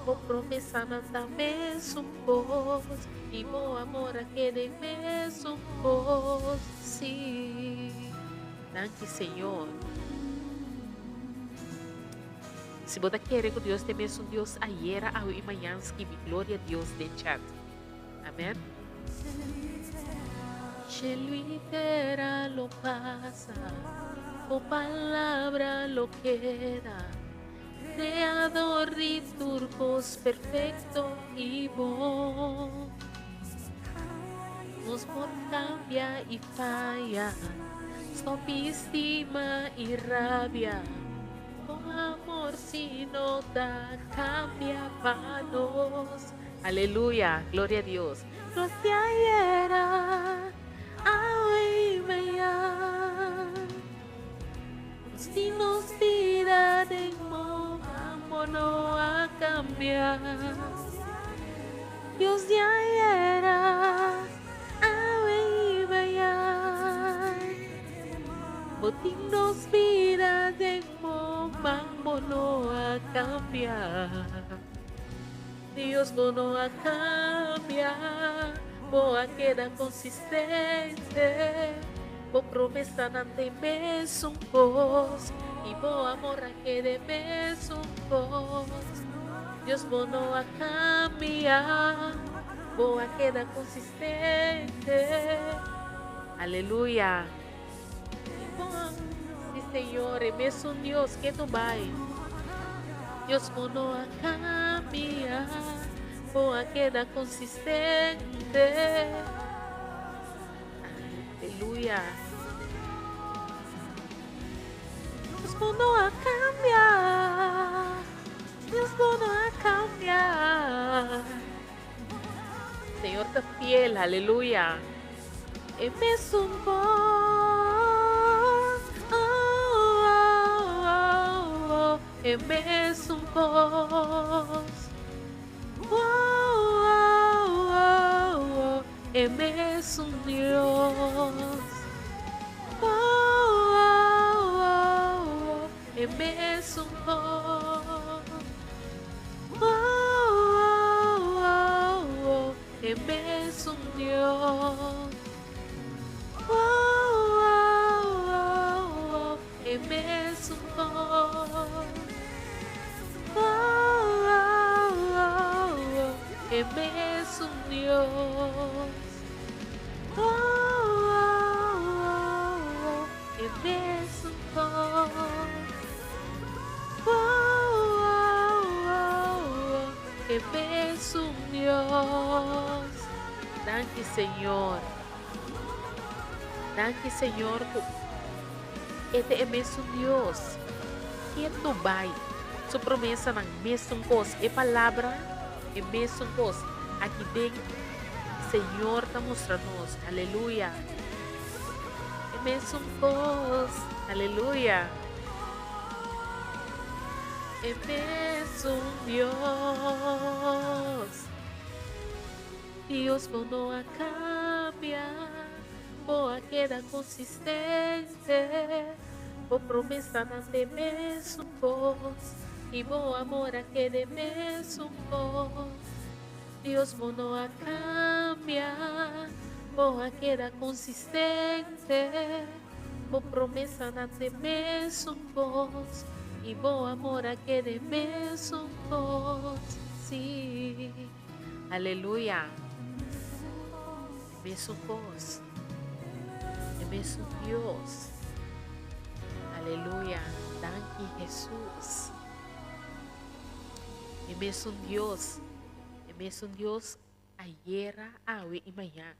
Bo promesanan ta mesun kos i bo amor a kede mesun kos. Sí. Danki Señor. Si bo ta kere ku Dios ta e mesun Dios ayera, awe i mañan, skibi Gloria Dios den chat. Amen. Shelu i tera lo pasa, bo palabra lo keda. Kreador di tur kos perfekto i bon. Nos por kambia i faya, stop i stima i rabia. Bo amor si no ta cambia pa nos. Aleluya, gloria a Dios. Nos di ayera, awe y mañan. Nos di nos bida den bo amor no a cambia. Dios di ayera, awe y mañan. Bo tin nos bida den bo man, bo no a cambia. Dios, bo no a cambia, bo a keda consistente. Bo promesanan ta e mesun cos y bo amor a keda e mesun cos. Dios, bo no a cambia, bo a keda consistente. Aleluya. Sí, Señor, e mesun Dios ke tu bai. Dios bo no a cambia, bo a keda consistente. Aleluya. Dios bo no a cambia, Dios bo no a cambia. Señor ta fiel, aleluya. E mesun bos, oh, oh, oh, oh, e mesun bos. Oh, oh, oh, oh, e mesun Dios. Oh, oh, oh, oh, e mesun bos. Oh, oh, oh, oh, e mesun Dios. Oh, oh, oh, oh, e mesun bos. Oh, oh, oh, oh, e mesun Dios. Oh, oh, oh, oh, e mesun bos. Oh, oh, oh, oh, e mesun Dios. Danki Señor. Danki Señor ku e ta e mesun Dios. Ketu bai. Su promesanan mesun kos. E palabra e mesun kos. Aki den Señor ta mustra nos. Aleluya. E mesun kos. Aleluya. E mesun Dios. Dios bo no a cambia, bo a keda consistente. Bo promesanan t'e mesun kos i bo amor a keda e mesun kos. Dios bo no a cambia, bo a keda consistente. Bo promesanan t'e mesun kos i bo amor a keda e mesun kos. Sí. Aleluya. E mesun kos. E mesun Dios. Aleluya. Danki Hesus. E mesun Dios. E mesun Dios ayera, awe i mañan.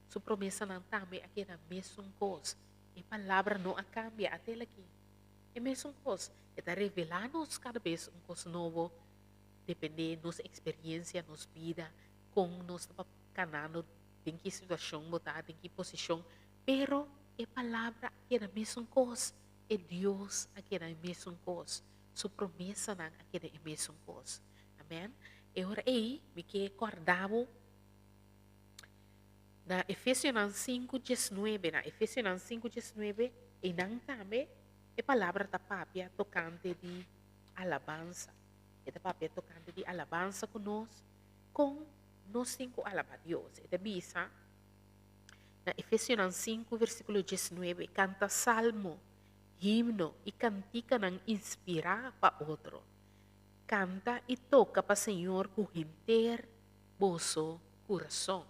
Su promesanan tambe a keda mesun kos. E palabra no a kambia atel aki. E mesun kos. E ta revelá nos kada bes un kos nobo, dependé nos eksperiencia, nos bida, kon nos ta kanando, den ki situashon bo ta, den ki posishon. Pero e palabra a keda mesun kos. E Dios a keda e mesun kos. Su promesanan a keda e mesun kos. Amen. E ora ei mi ke kòrda bo na Efesionan sinku diesnuebe, na Efesionan sinku diesnuebe, einan tambe e palabra ta papia tokante di alabansa. E ta papia tokante di alabansa ku nos, kon nos tin ku alabá Dios. E ta bisa na Efesionan sinku versíkulo diesnuebe, Kanta salmo, himno i kantikanan inspirá pa otro. Kanta i toka pa Señor ku henter boso kurason.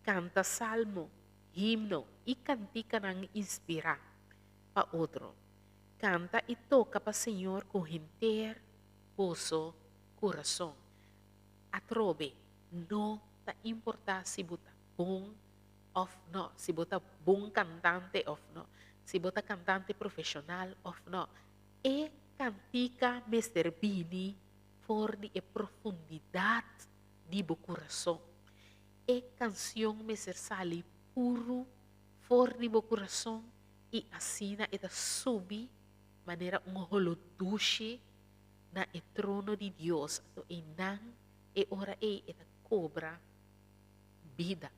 Kanta salmo, himno i kantikanan inspirá pa otro. Kanta i toka pa Señor ku henter boso kurason. Atrobe, no ta importá si bo ta bon òf nò, si bo ta bon kantante òf nò, si bo ta kantante profeshonal òf nò. E kantika mester bini for di e profundidat di bo kurason. E kansion mester sali puru for di bo kurason i asina e ta subi manera un holo dushi na e trono di Dios. Anto einan e ora ei e ta kobra bida.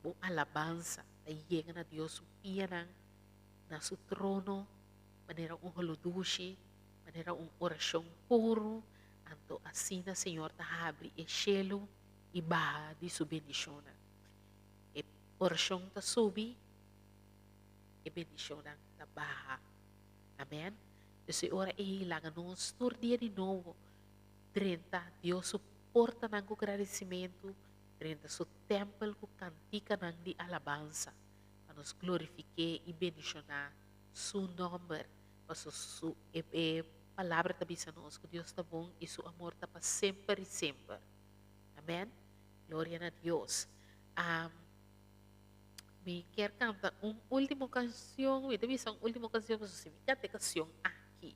Bo alabansa ta yega na Dios su pianan, na su trono, manera un holo dushi, manera un orashon puru. Anto asina Señor ta habri e shelu i baha di su bendishonnan. E orashon ta subi, e bendishonnan ta baha. Amen. Dus e ora ei laga nos tur dia di nobo drenta Dios su portanan ku gradisimentu, drenta su tèmpel ku kantikanan di alabansa, pa nos glorifik'é i bendishoná su nòmber, pasobra su e e Palabra ta bisa nos ku Dios ta bon i su amor ta pa semper i semper. Amen. Gloria na Dios. Mi kier kanta un último kanshon, mi ta bisa un último kanshon pasobra si mi kanta e kanshon aki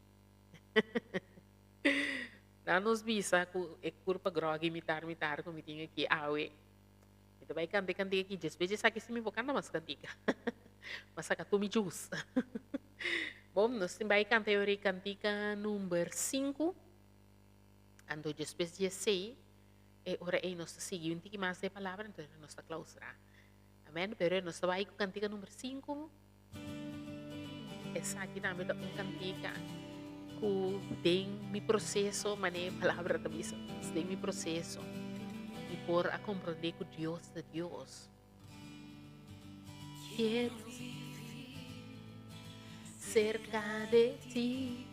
nan nos bisa ku e kurpa grògi mitar mitar ku mi tin aki awe. Mi ta bai kanta e kantika aki, despues di esaki si mi por kanta mas kantika. M'a saka tur mi djus. Bon, nos tin bai kanta e ora e kantika number sinku, anto despues di esei e ora ei nos ta sigui un tiki mas den e palabra, anto nos ta claustra. Amen. Pero nos ta bai ku kantika number sinku. Esaki tambe ta un kantika ku den mi proseso, manera e palabra ta bisa, den mi proseso mi por a komprondé ku Dios ta Dios. Quiero vivir cerca de ti.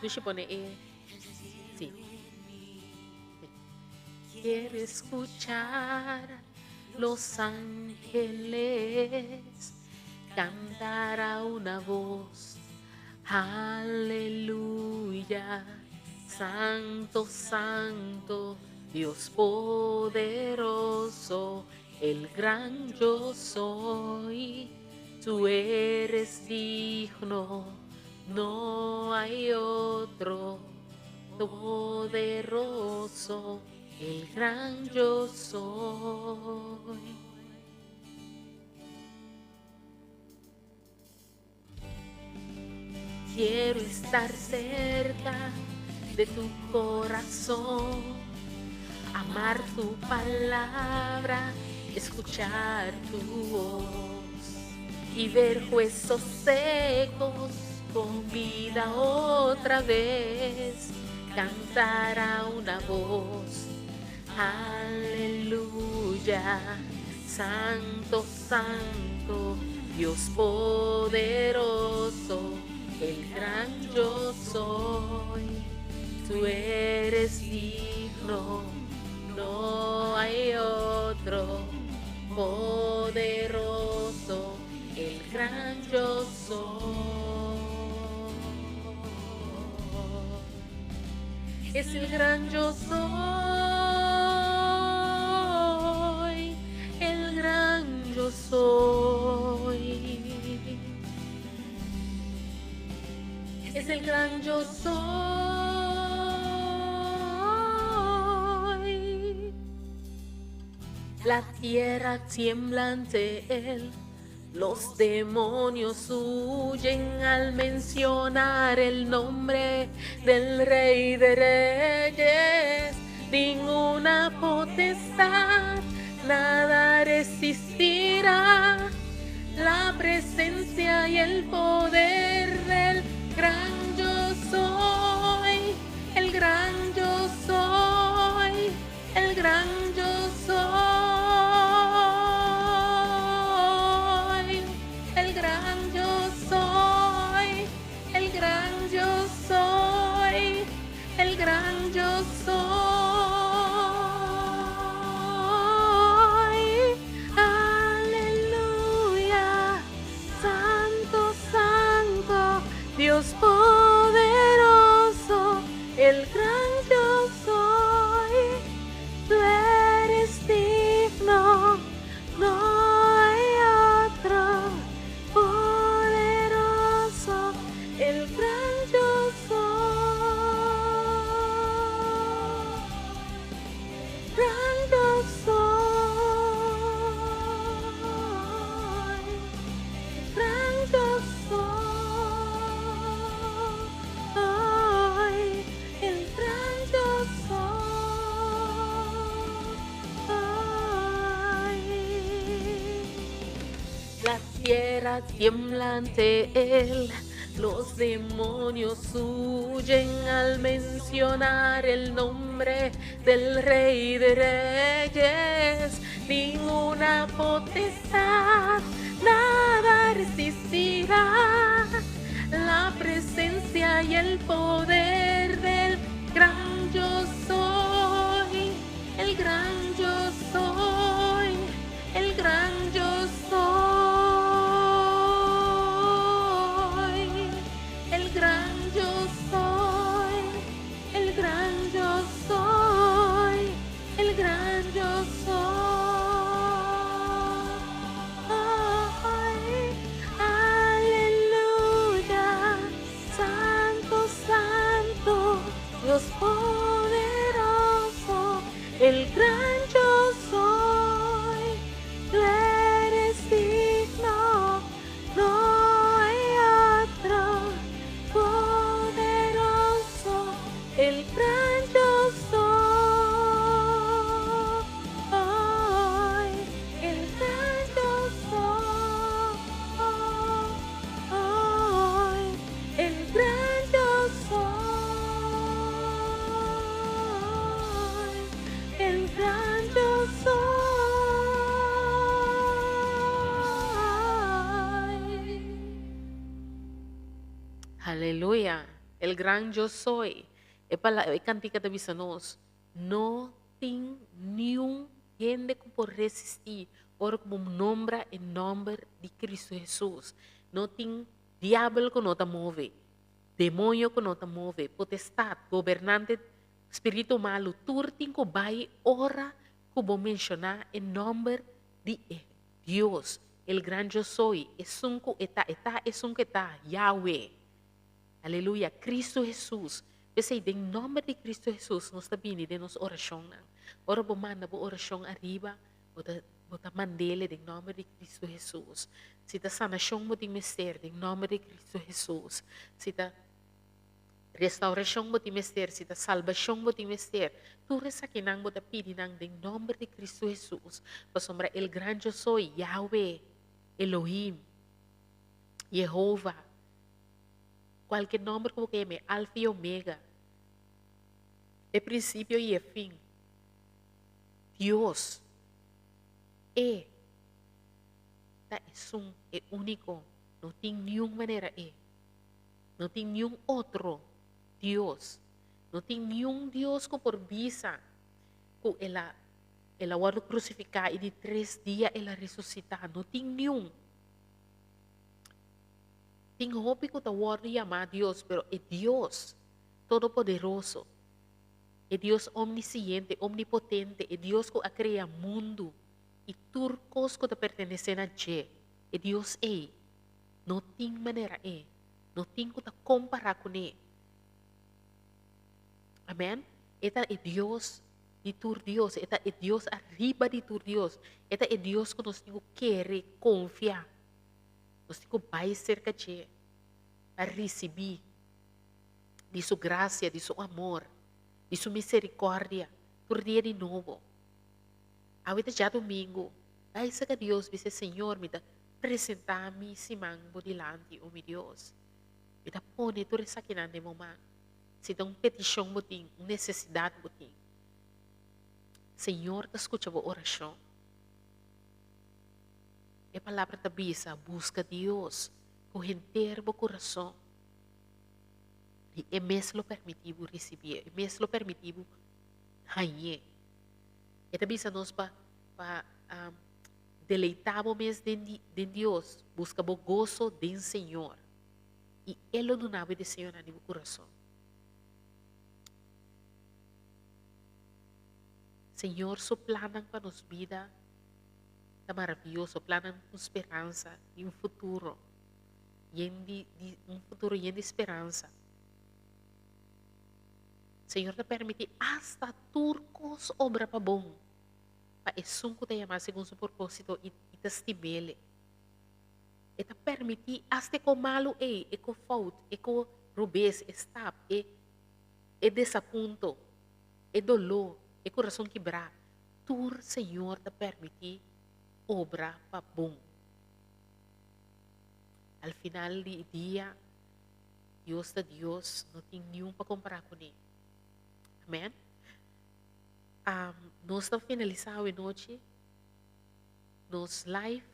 Dushi pone e sí. Quiero escuchar los ángeles cantar a una voz. Aleluya, Santo, Santo, Dios poderoso, el gran yo soy. Tú eres digno, no hay otro poderoso, el gran yo soy. Quiero estar cerca de tu corazón, amar tu palabra, escuchar tu voz y ver huesos secos con vida otra vez, cantar a una voz. Aleluya, Santo, Santo, Dios poderoso, el gran yo soy. Tú eres digno, no hay otro poderoso, el gran yo soy. Es el gran yo soy, el gran yo soy. Es el gran yo soy. La tierra tiembla ante él. Los demonios huyen al mencionar el nombre del Rey de Reyes. Ninguna potestad, nada resistirá la presencia y el poder del gran yo soy, el gran yo soy, el gran yo soy, el gran yo soy, el gran yo soy, el gran yo soy. Aleluya, Santo, Santo, Dios poderoso, el gran yo soy. Tú eres digno, no hay otro poderoso, el gran yo soy. Gran yo soy, gran yo soy, el gran yo soy. La tierra tiembla ante él, los demonios huyen al mencionar el nombre del Rey de Reyes. Ninguna potestad, nada resistirá la presencia y el poder del gran yo soy, el gran yo soy, el gran yo soy, el gran yo soy, el gran yo soy, el gran yo soy. Aleluya, Santo, Santo, Dios poderoso, el gran yo soy. Tú eres digno, no hay otro poderoso, el gran yo soy, el gran yo soy, el gran yo soy, el gran yo soy. Aleluya, el gran yo soy. E pala, e kantika ta bisa nos, no tin niun hende ku por resistí ora ku bo nombra e nòmber di Kristu Hesus. No tin diabel ku no ta move, demoño ku no ta move, potestat, gobernante, spiritu malu, tur tin ku bai ora ku bo menshoná e nòmber di e Dios, el gran yo soy, esun ku e ta, e ta esun ku e ta, Yahweh. Aleluya, Kristu Hesus. P'esei den nòmber di Kristu Hesus nos ta bini den nos orashonnan. Ora bo manda bo orashon ariba, bo ta bo ta mand'ele den nòmber di Kristu Hesus. Si ta sanashon bo tin mester, den nòmber di Kristu Hesus. Si ta restaurashon bo tin mester, si ta salbashon bo tin mester, tur esakinan bo ta pidi nan den nòmber di Kristu Hesus. Pasobra el gran Yo Soy, Yahweh, Elohim, Yehova, Kualke nòmber ku bo ke yam'é, Alfa i Omega, e prinsipio i e fin. Dios, E ta esun, e úniko, no tin niun manera E. No tin niun otro Dios. No tin niun Dios ku por bisa ku El a El a wòrdu krusifiká i di tres dia El a resusitá. No tin niun. Tin hopi ku ta wòrdu yamá Dios, pero e Dios Todopoderoso, e Dios omnisiente, omnipotente, e Dios ku a krea mundu i tur kos ku ta pertenesé na dje, e Dios ei, no tin manera e, no tin ku ta kompará kuné. Amèn. E ta e Dios di tur dios, e ta e Dios ariba di tur dios, e ta e Dios ku nos tin ku kere, konfia. Nos tin ku bai serka dje pa risibí di su grasia, di su amor, di su miserikòrdia tur dia di nobo. Awe ta djadumingu, bai serka Dios bisa, Señor, mi ta presentá mi siman bo dilanti, o mi Dios. Mi ta pone tur esakinan den bo man. Si ta un petishon bo tin, un nesesidat bo tin, Señor ta skucha bo orashon. E palabra ta bisa, Buska Dios ku henter bo kurason, i E mes lo permití bo risibié, E mes lo permití bo hañ'é. E ta bisa nos pa pa deleitá bo mes den den Dios, buska bo goso den Señor, i E lo duna bo e deseonan di bo kurason. Señor su plannan pa nos bida ta maravioso, plannan ku speransa di un futuro yen di di un futuro yen di speransa. Señor ta permití asta tur kos obra pa bon pa esun ku ta yamá segun su propósito i i ta stim'El. E ta permití asta e ko malu ei, e ko fout, e ko robes, e stap, e e desapunto, e doló, e kurason kibrá, tur Señor ta permití obra pa bon. Al final di e dia, Dios ta Dios, no tin niun pa kompará kuné. Amèn. Nos ta finalisá awe nochi nos live.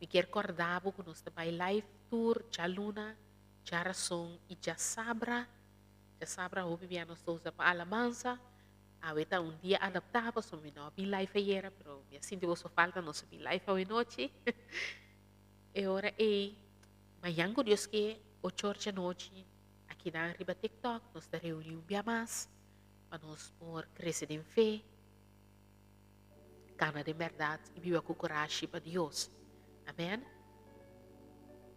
Mi kier kòrda bo ku nos ta bai live tur djaluna, djarason i djasabra. Djasabra hopi bia nos ta usa pa alabansa. Awe ta un dia adaptá pasobra mi no a bin live ayera, pero mi a sinti boso falta, nos a bin live awe nochi. E ora ei, mañan ku Dios ke, ocho or djanochi, akinan riba TikTok nos ta reuní un bia mas pa nos por krese den fe, kana den bèrdat i biba ku kurashi pa Dios. Amèn.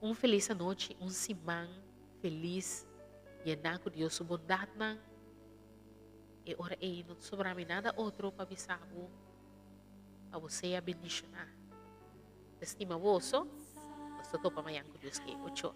Un felis anochi, un siman felis yená ku Dios su bondatnan. E ora ei no ta sobra mi nada otro pa bisa bo pa bo sea bendishoná. Ta stima boso. Nos ta topa mañan ku Dios ke. Ocho.